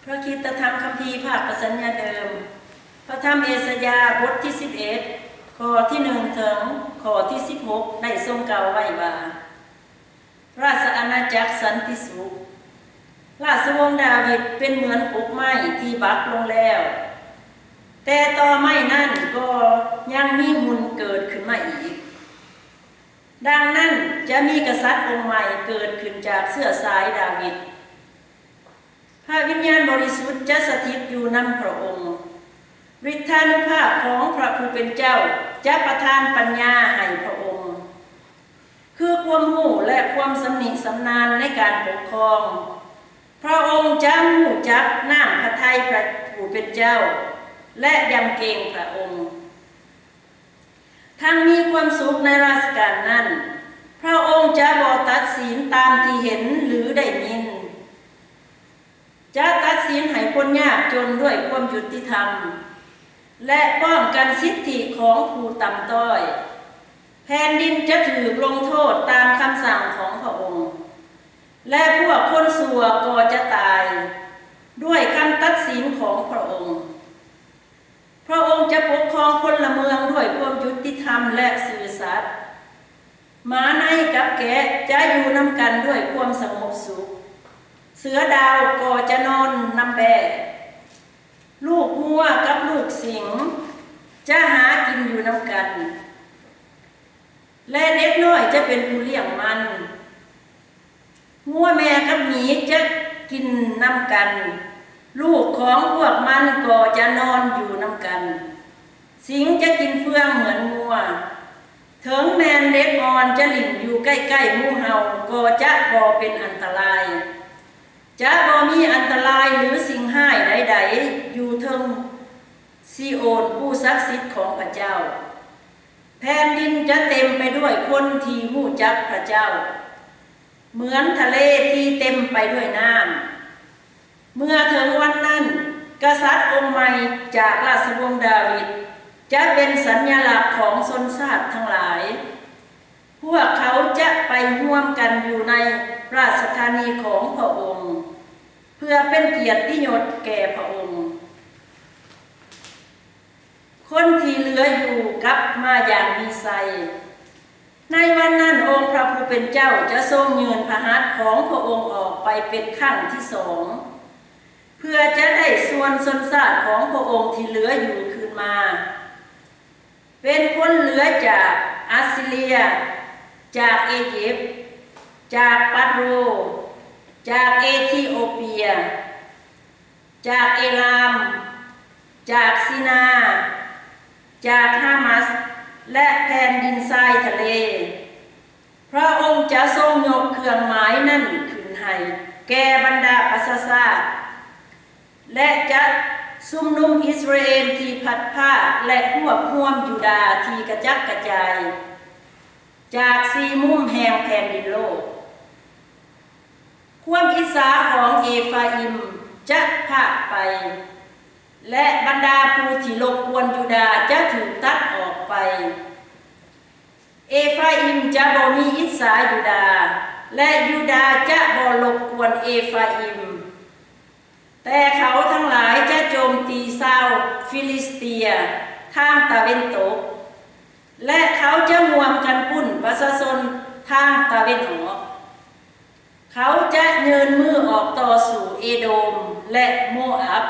ພະຄຣິສຕະທຳຄຳພີພາກພາສາສັນຍາເດີມ, ພະທຳເອສາຍາ ບົດທີສິບເອັດ ຂໍ້ທີໜຶ່ງ ເຖິງຂໍ້ທີສິບຫົກ ໄດ້ຊົງກ່າວໄວ້ວ່າ, ລາຊະອານາຈັກສັນຕິສຸກ, ລາຊະວົງດາວິດເປັນເໝືອນກົກໄມ້ທີ່ບັກລົງແລ້ວ, ແຕ່ຕໍໄມ້ນັ້ນກໍຍັງມີຫຸ່ນເກີດຂຶ້ນມາອີກ. ດັ່ງນັ້ນຈະມີກະສັດອົງໃໝ່ເກີດຂຶ້ນຈາກເຊື້ອສາຍດາວິດ. ພະວິນຍານບໍລິສຸດຈະສະຖິດຢູ່ນຳພະອົງ. ລິດທານຸພາບຂອງພະຜູ້ເປັນເຈົ້າຈະປະທານປັນຍາໃຫ້ພະອົງ, ຄືຄວາມຮູ້ ແລະ ຄວາມຊຳນິຊຳນານໃນການປົກຄອງ. ພະອົງຈະຮູ້ຈັກນ້ຳພະໄທພະຜູ້ເປັນເຈົ້າ ແລະ ຢຳເກງພະອົງ. ທັງມີຄວາມສຸກໃນລາຊະການນັ້ນ, ພະອົງຈະບໍ່ຕັດສິນຕາມທີ່ເຫັນ ຫຼື ໄດ້ຍິນ, ຈະຕັດສິນໃຫ້ຄົນຍາກຈົນດ້ວຍຄວາມຍຸຕິທຳ ແລະ ປ້ອງກັນສິດທິຂອງຜູ້ຕ່ຳຕ້ອຍ. ແຜ່ນດິນຈະຖືກລົງໂທດຕາມຄຳສັ່ງຂອງພະອົງ, ແລະ ພວກຄົນຊົ່ວກໍຈະຕາຍດ້ວຍຄຳຕັດສິນຂອງພະອົງ. ພະອົງຈະປົກຄອງພົນລະເມືອງດ້ວຍຄວາມຍຸຕິທຳ ແລະ ຊື່ສັດ. ໝາໃນກັບແກະຈະຢູ່ນຳກັນດ້ວຍຄວາມສະຫງົບສຸກ. ເສືອດາວກໍຈະນອນນຳແບ້. ລູກງົວກັບລູກສິງຈະຫາກິນຢູ່ນຳກັນ, ແລະ ເດັກນ້ອຍຈະເປັນຜູ້ລ້ຽງມັນ. ງົວແມ່ກັບໝີຈະກິນນຳກັນ, ລູກຂອງພວກມັນກໍຈະນອນຢູ່ນຳກັນ. ສິງຈະກິນເຟືອງເໝືອນງົວ. ເຖິງແມ່ນເດັກອ່ອນຈະຫຼິ້ນຢູ່ໃກ້ໆໝູເຫົ່າ ກໍຈະບໍ່ເປັນອັນຕະລາຍ. ຈະບໍ່ມີອັນຕະລາຍ ຫຼື ສິ່ງຮ້າຍໃດໆຢູ່ເທິງຊີໂອນຜູ້ສັກສິດຂອງພະເຈົ້າ. ແຜ່ນດິນຈະເຕັມໄປດ້ວຍຄົນທີ່ຮູ້ຈັກພະເຈົ້າ, ເໝືອນທະເລທີ່ເຕັມໄປດ້ວຍນ້ຳ. ເມື່ອເຖິງວັນນັ້ນ, ກະສັດອົງໃໝ່ຈາກລາຊະວົງດາວິດຈະເປັນສັນຍະລັກຂອງຊົນຊາດທັງຫຼາຍ. ພວກເຂົາຈະໄປຮ່ວມກັນຢູ່ໃນລາຊະທານີຂອງພະອົງ, ເພື່ອເປັນກຽດຕິຍົດແກ່ພະອົງ. ຄົນທີ່ເຫຼືອຢູ່ກັບມາຢ່າງມີໄຊ. ໃນວັນນັ້ນ, ອົງພະຜູ້ເປັນເຈົ້າຈະຊົງຍື່ນພະຫັດຂອງພະອົງອອກໄປເປັນຄັ້ງທີສອງ, ເພື່ອຈະໄດ້ສ່ວນຊົນຊາດຂອງພະອົງທີ່ເຫຼືອຢູ່ຄືນມາ, ເປັນຄົນເຫຼືອຈາກອັດຊີເຣຍ, ຈາກເອຢິບ, ຈາກປັດໂຣ, ຈາກເອທິໂອເປຍ, ຈາກເອລາມ, ຈາກຊີນາ, ຈາກຮາມາດ ແລະ ແຜ່ນດິນຊາຍທະເລ. ພະອົງຈະຊົງຍົກເຄື່ອງໝາຍນັ້ນຂຶ້ນໃຫ້ແກ່ບັນດາປະຊາຊາດ, ແລະ ຈະຊຸມນຸມອິດສະຣາເອນທີ່ພັດພາກ ແລະ ຮວບຮວມຢູດາທີ່ກະຈັດກະຈາຍຈາກສີ່ມຸມແຫ່ງແຜ່ນດິນໂລກ. ຄວາມອິດສາຂອງເອຟາອິມຈະພາກໄປ, ແລະ ບັນດາຜູ້ທີ່ລົບກວນຢູດາຈະຖືກຕັດອອກໄປ. ເອຟາອິມຈະບໍ່ມີອິດສາຢູດາ, ແລະ ຢູດາຈະບໍ່ລົບກວນເອຟາອິມ. ແຕ່ເຂົາທັງຫຼາຍຈະໂຈມຕີຊາວຟີລິສເຕຍທາງຕາເວັນຕົກ, ແລະ ເຂົາຈະຮ່ວມກັນປຸ້ນປະຊາຊົນທາງຕາເວັນອອກ. ເຂົາຈະຍື່ນມືອອກຕໍ່ສູ້ເອໂດມ ແລະ ໂມອັບ,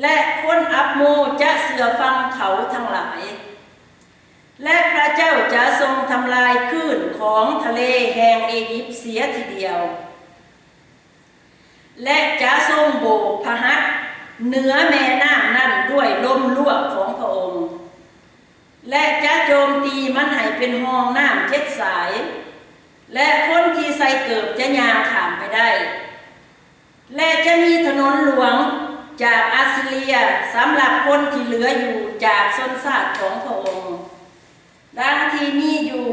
ແລະ ຄົນອັບໂມຈະເຊື່ອຟັງເຂົາທັງຫຼາຍ. ແລະ ພະເຈົ້າຈະຊົງທຳລາຍຄື້ນຂອງທະເລແຫ່ງເອຢິບເສຍທີດຽວ, ແລະ ຈະຊົງໂບກພະຫັດເໜືອແມ່ນ້ຳນັ້ນດ້ວຍລົມລວກຂອງພະອົງ, ແລະ ຈະໂຈມຕີມັນໃຫ້ເປັນຮ່ອງນ້ຳເຈັດສາຍ, ແລະ ຄົນທີ່ໃສ່ເກີບຈະຍ່າງຂ້າມໄປໄດ້. ແລະ ຈະມີຖະໜົນຫຼວງຈາກອັດຊີເຣຍສຳລັບຄົນທີ່ເຫຼືອຢູ່ຈາກຊົນຊາດຂອງພະອົງ, ດັ່ງທີ່ມີຢູ່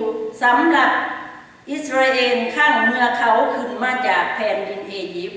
ສຳລັບອິດສະຣາເອນຄັ້ງເມື່ອເຂົາຂຶ້ນມາຈາກແຜ່ນດິນເອຢິບ.